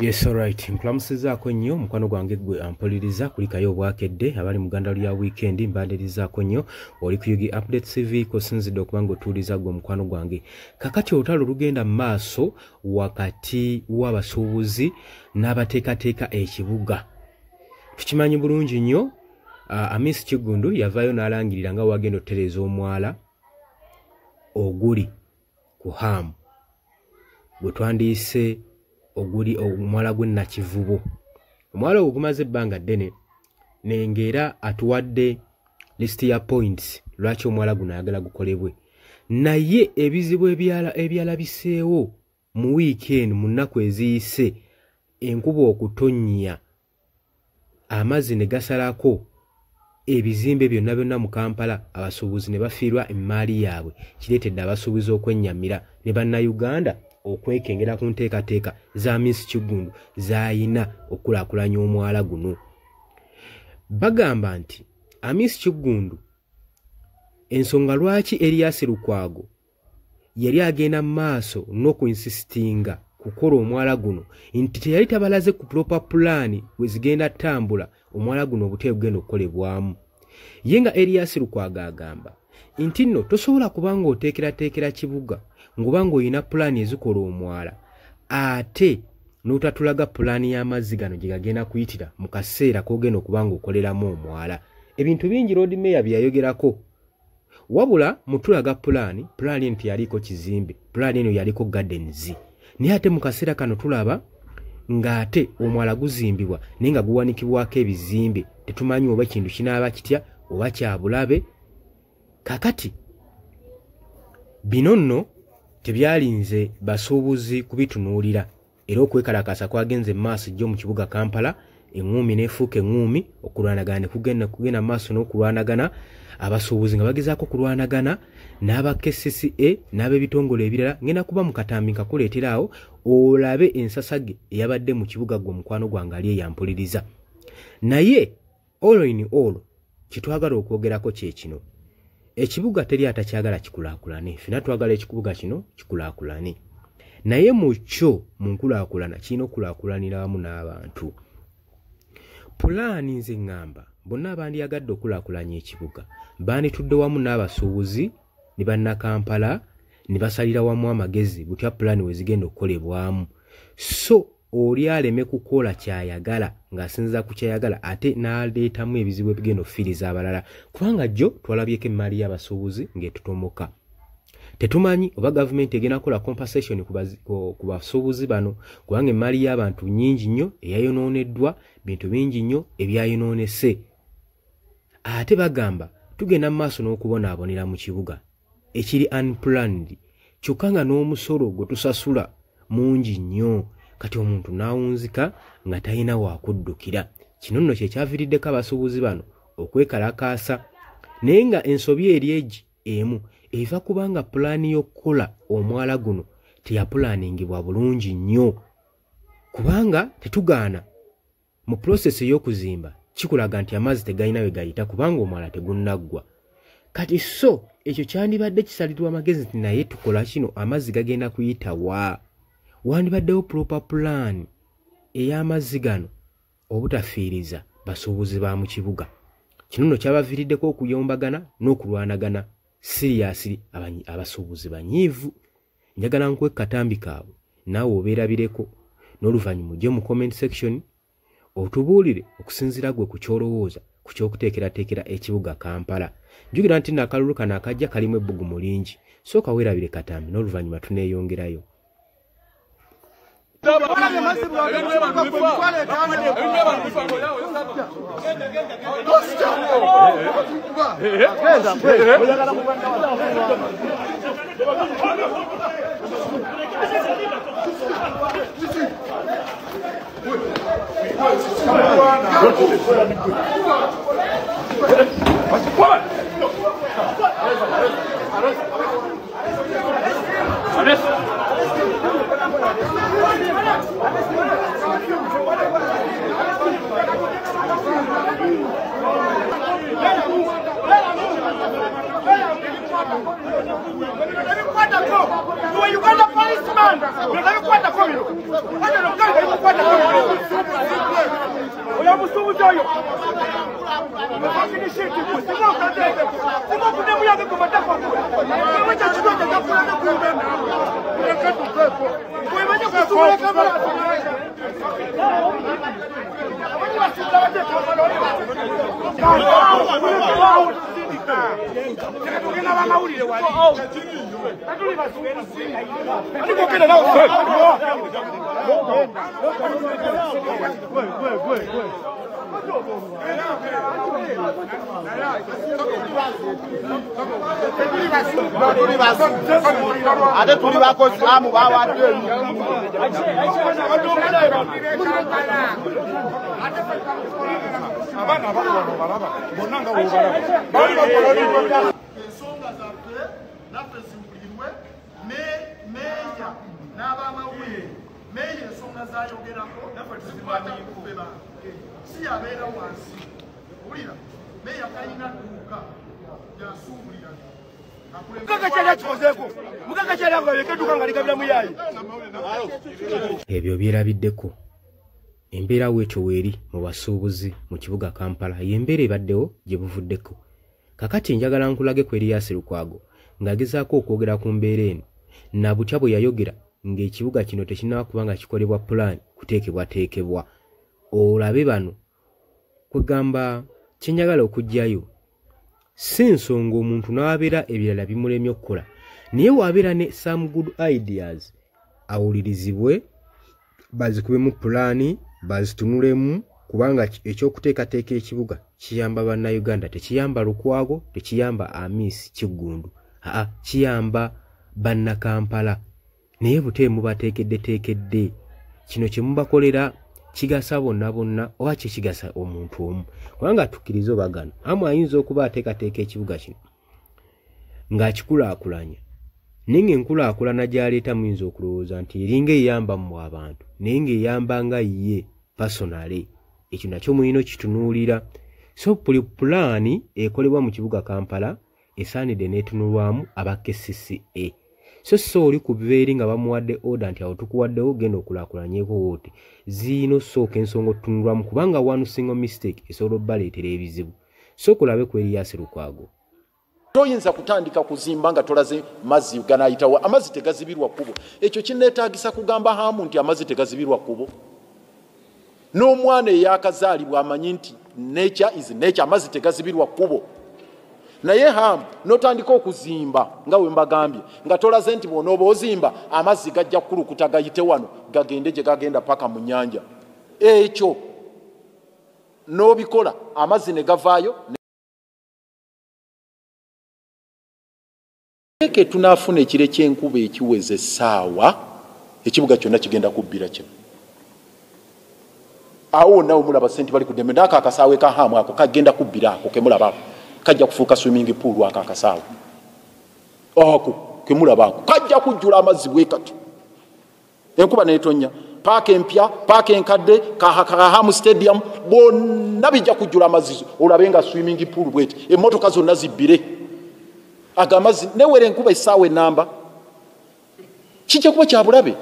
Yes, alright. Nkulamusizaako nnyo mukwano gwange gwe ampuliriza kulikayo obwakedde abali mu Uganda lya weekend mbandirizaako nnyo oli ku UG Update TV kosinzidde okuba ng'otuuliza gwe mukwano gwange. Kakati olutalo lugenda mu maaso wakati w'abasuubuzi n'abateekateeka ekibuga. Tukimanyi bulungi nnyo Amis Kiggundu yavaayo n'alangirira nga wagenda otereeza omwala oguli ku Ham gwe twandiyise oguli omwala gw'e Nakivubo. Omwala ogwo gumaze ebbanga ddene nengera atuwadde list ya points lwaki omwala guno ayagala gukolebwe, naye ebizibu ebyalabiseewo mu wiiki eno mu nnaku eziyise, enkuba okutonnya amazzi ne gasalako ebizimbe byonna byonna mu Kampala, abasuubuzi ne bafiirwa emmaali yaabwe, kireetedde abasuubuzi okwennyamira ne bannayuganda okwekengera ku nteekateeka za Amis Kiggundu z'ayina okukulaakulanya omwala guno. Bagamba nti Amis Kiggundu ensonga lwaki Erias Lukwago yali agenda mu maaso n'okuinsistinga kukola omwala guno nti teyali tabalaze ku proper plan we zigenda ttambula omwala guno obutya gugenda okukolebwamu. Ye nga Erias Lukwago agamba nti nno tosobola kubanga oteekerateekera kibuga ng'oba ng'olina pulaani ezikola omwala ate n'otatulaga pulaani y'amazzi gano gye gagenda kuyitira mu kaseera k'ogenda okuba ng'okoleramu omwala. Ebintu bingi Lord Mayor bye yayogerako, wabula mutulaga pulaani eno teyaliko kizimbe, pulaani eno yaliko gardens, naye ate mu kaseera kano tulaba ng'ate omwala guzimbibwa naye nga guwanikibwako ebizimbe, tetumanyi oba ekintu kinaaba kitya oba kya bulabe. Kakati bino nno tebyalinze basuubuzi kubitunuulira, era okwekalakaasa kwagenze maaso jjo mu kibuga Kampala, eŋŋuumi n'efuuka eŋŋuumi, okulwanagana ne kugenda maaso n'okulwanagana, abasuubuzi nga bagezaako okulwanagana n'aba KCCA n'ab'ebitongole ebirala. Ngenda kuba mu katambi nkakuleetera awo olabe ensasage eyabadde mu kibuga gwe mukwano gwange ali eyampuliriza. Naye all in all kye twagala okwogerako kye kino: ekibuga teri atakyagala kikulaakulane, ffenna twagala ekibuga kino kikulaakulane, naye mu kyo mu nkulaakulana kirina okukulaakulanira wamu n'abantu. Pulaani nze ŋŋamba bonna abandyagadde okulaakulanya ekibuga banditudde wamu n'abasuubuzi ne bannakampala ne basalira wamu amagezi butya pulaani we zigenda okukolebwamu, so oli aleme kukola kyayagala ng'asinziira ku kyayagala ate n'aleetamu ebizibu ebigenda okufiiriza abalala, kubanga jjo twalabyeko emmaali y'abasuubuzi ng'etutomoka. Tetumanyi oba gavumenti egenda kukola compensation ku basuubuzi bano, kubanga emmaali y'abantu nnyingi nnyo eyayonooneddwa, bintu bingi nnyo ebyayonoonese. Ate bagamba tugenda mu maaso n'okubonaabonera mu kibuga ekiri unplanned, kyokka nga n'omusolo gwe tusasula mungi nnyo. Kati omuntu n'awunzika nga talina waakuddukira. Kino nno kye kyaviiriddeko abasuubuzi bano okwekalakaasa, naye nga ensobi eri egi emu eva kubanga pulaani y'okukola omwala guno teyapulaaningibwa bulungi nnyo, kubanga tetugaana mu process ey'okuzimba kikulaga nti amazzi tegalina we gayita kubanga omwala tegunnaggwa. Kati so ekyo kyandibadde kisalirwa amagezi nti naye tukola kino amazzi gagenda kuyita wa? Wandibaddewo proper plan ey'amazzi gano obutafiiriza basuubuzi ba mu kibuga. Kino nno kyabaviiriddeko okuyombagana n'okulwanagana seriously. Abasuubuzi banyiivu. Njagala nkuwe katambi kaabwe naawe obeerabireko, n'oluvannyuma ojje mu comment section otubuulire okusinziira gwe ku ky'olowooza ku ky'okuteekerateekera ekibuga Kampala. Jjukira nti nno akalulu kano akajja kalimu ebbugumu lingi. Sooka weerabire katambi n'oluvannyuma tuneeyongerayo. You are Uganda policeman. Ensonga zaffe naffe ziwulirwe meeya n'abamawulire meeya ensonga zayogerako zikwata ku bantu si yabeera wansi wulira meeya talina dduuka yasuubulira. Ebyo byerabiddeko embeera weetyo weeri mu basuubuzi mu kibuga Kampala y'embeera ebaddewo gye buvuddeko. Kakati njagala nkulage ku Erias Lukwago ng'agezaako okwogera ku mbeera eno na butya bwe yayogera ng'ekibuga kino tekinnaba kuba nga kikolebwa pulaani kuteekebwateekebwa. Olabe bano kwegamba kye njagala okuggyayo si nsonga omuntu n'abeera ebirala bimulemye okukola, naye w'abeera ne some good ideas awulirizibwe, bazikubemu pulaani, bazitunulemu, kubanga ekyokuteekateeka ekibuga kiyamba Bannayuganda, tekiyamba Lukwago, tekiyamba Amis Kiggundu, aa kiyamba Bannakampala. Naye bute mubateekeddeteekedde kino kye mubakolera kigasa bonna bonna oba kye kigasa omuntu omu? Kubanga tukkiriza obagano amu ayinza okuba ateekateeka ekibuga kino ng'akikulaakulanya, naye ng'enkulaakulana gy'aleeta muyinza okulowooza nti eringa eyamba mmwe abantu, naye ng'eyamba nga ye personally. Ekyo nakyo mulina okitunuulira. So buli pulaani ekolebwa mu kibuga Kampala esaanidde n'etunulwamu aba KCCA. So so oli ku bibeeri nga bamuwadde order nti awo tukuwaddewo genda okulaakulanyeeko woote, ziyina osooka ensonga otutunulwamu kubanga one single mistake esobola obbaleetera ebizibu. So kulabe ku Erias Lukwago. Toyinza kutandika kuzimba nga tolaze mazzi ganaayitawo. Amazzi tegazibirwa kkubo. Ekyo kinneetaagisa kugamba Hamu nti amazzi tegazibirwa kkubo. N'omwana eyakazaalibwa amanyi nti nature is nature, amazzi tegazibirwa kkubo. Naye Hamu n'otandika okuzimba nga we mbagambye nga tolaze nti bw'onooba ozimba amazzi gajja kukulukuta gayite wano gagende gye gagenda paka mu nnyanja. Ekyo n'obikola amazzi ne gavaayo. Eke tunaafuna ekire ky'enkuba ekiweza essaawa, ekibuga kyonna kigenda kubbira kino. Awo wonna omulaba senti bali ku ddembe, n'ako akasaawe ka Hamu ako kagenda kubbira ako kemulaba ako kajja kufuuka swimming pool ako akasaawe ako kemulaba ako kajja kujjula amazzi bwe kati. Enkuba n'etonnya, paaka empya, paaka enkadde, Hamu Stadium bonna bijja kujjula amazzi, olabe nga swimming pool bweti, emmotoka zonna zibbire. Aga amazzi newera enkuba essaawa ennamba kijja kuba kya bulabe.